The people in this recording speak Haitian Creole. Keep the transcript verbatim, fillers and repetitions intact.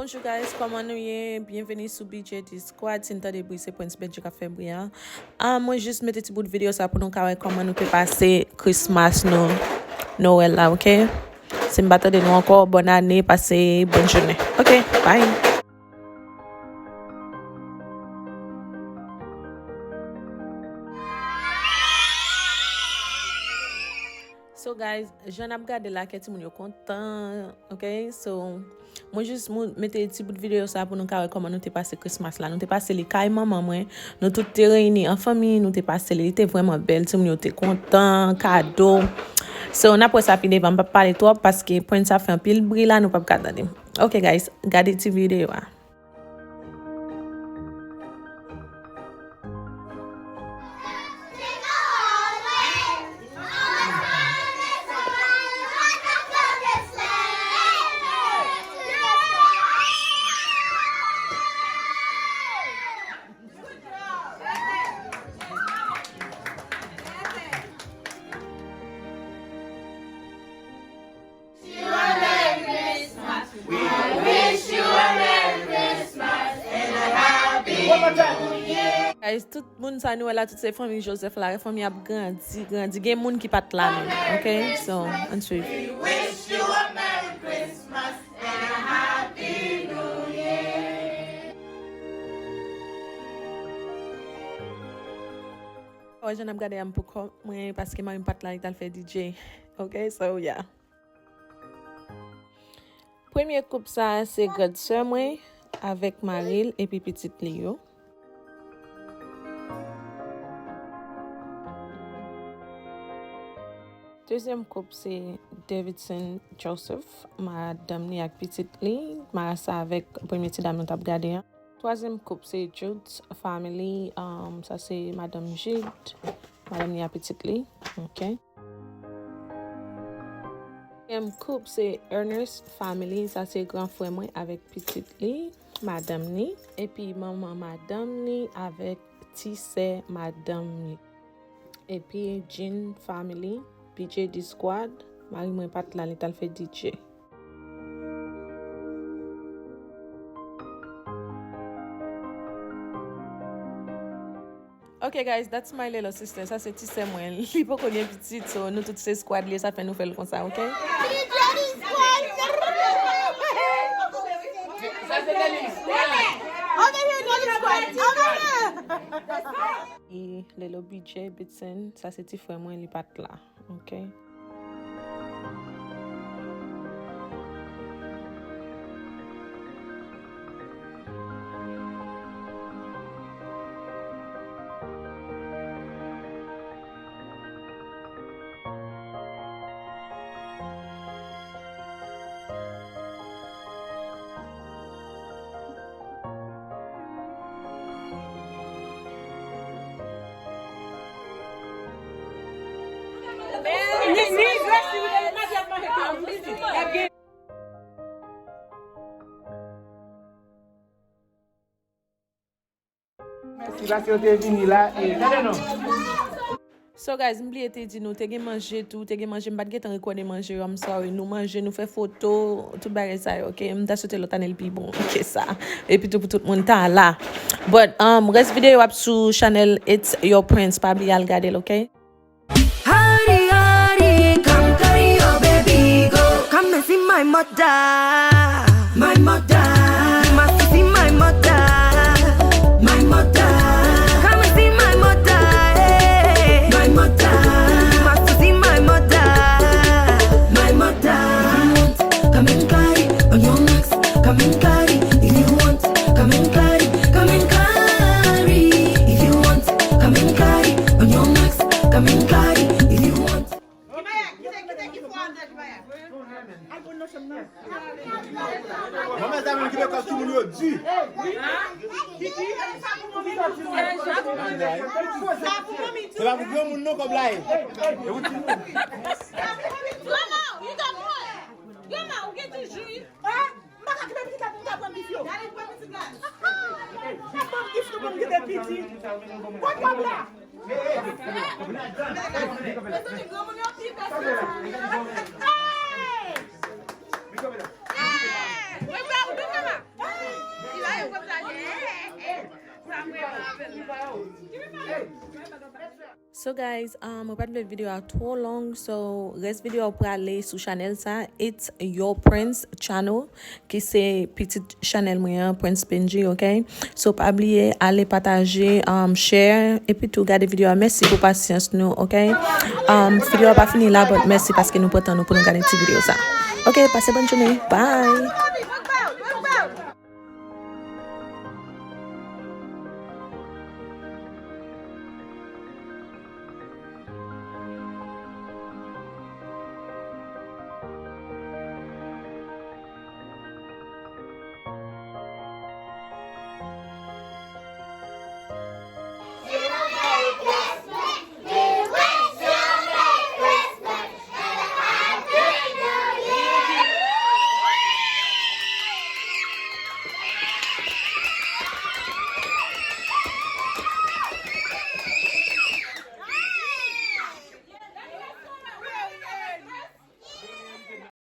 Bonjou guys, kòman nou ye? Byenveni sou B J D Squad. Si n tande bri, se Prince Benji k ap fè bri a. Ah, mwen jis mete ti bout videyo sa pou nou ka wè kòman nou te pase Christmas nou, Nowèl la, oke? Si m pa tande nou ankò, bòn ane, pase bòn jounen. Oke, bye. So guys, jan n ap gade la, kè timoun yo kontan, oke? So, mwen jis mou-, mete ti bout videyo sa pou nou ka wè kòman nou te pase Christmas la. Nou te pase li kay manman mwen. Nou tout te reyini an fanmi, nou te pase li. Li te vrèman bèl, timoun yo te kontan, kado. So, n ap wè sa pi devan. M p ap pale twòp paske Prince ap fè anpil bri la, nou p ap ka tande. Oke guys, gade ti videyo a. Guys, tout moun sa nou wè la, tout se fanmi Joseph la, fanmi ap grandi, grandi. Gen moun ki pa t la menm, oke? So, ann swiv. Wè, jan n ap gade a, m pou kò mwen, paske mari m pa t la, li t al fè D J. Oke, so, yeah. Premye koup sa a, se grand sè mwen avèk mari l epi pitit li yo. Dezyèm koup, se Davidson Joseph, madanm li ak pitit li, marasa avèk premye ti dam nou t ap gade a. Twazyèm koup, se Jude's family, um, sa se madanm Jude, madanm li ak pitit li. Oke. Katriyèm koup, se Ernest family, sa se gran frè mwen avèk pitit li, madanm li, epi manman madanm li avèk ti sè madanm li. Epi Jean family, B J D Squad, mari mwen pa t la, li t al fè D J. Ok, guys, that's my little sister. Sa se ti sè mwen. Li poko gen pitit, so nou tout se squad li, sa fè nou fè l konsa, ok? Sa se Denise. Ok, ok, ok, ok. E Lelo B J Bitson, sa se ti frè mwen, li pa t la. Ok. Mèsi, paske yo te vini la, e, gade non. So, guys, m bliye te di nou, te gen manje tou, te gen manje, m pa t gentan rekòde manje yo, I'm sorry. Nou manje, nou fè foto, tout bagay sa yo, ok? M ta swete lòt ane l pi bon ke sa. Epi tou pou tout moun ta la. But, um, rès videyo ap sou chanèl It's Your Prince, pa bliye al gade l, ok? Hari, hari, come carry your baby go. Come and see my mother, my mother. You must see my mother, my mother. Come and see my mother, eh. My mother. You must see my mother, my mother. Come and carry on your marks. Come and carry if you want. Come and carry, come and carry if you want. Come and carry on your marks. Come and carry if you want. Manman sa menm ki fè kòb timoun yo di. Se pa pou granmoun non kòb la ye. Grandma, ou gen ti jou wi. M pa ka kite pitit la pou m ta pran gif yo. Gade pran pitit la. Sa pran gif nou pou m kite pitit. Kot kòb la? Mezanmi, granmoun yo pi pèsonèl. Hey! Hey! Mwen pa ou tou, mama. So guys, um, mwen pa t vle videyo a twò long, so rès videyo a prale sou chanèl sa, It's Your Prince Channel, ki se pitit chanèl mwen an, Prince Benji, ok? So pa bliye ale pataje, um, share, epi tou gade videyo a. Mèsi pou pasyans nou, ok? Um, videyo a pa fini la, but mèsi paske nou pran tan nou pou nou gade ti videyo sa. Ok, pase bòn jounen. Bye!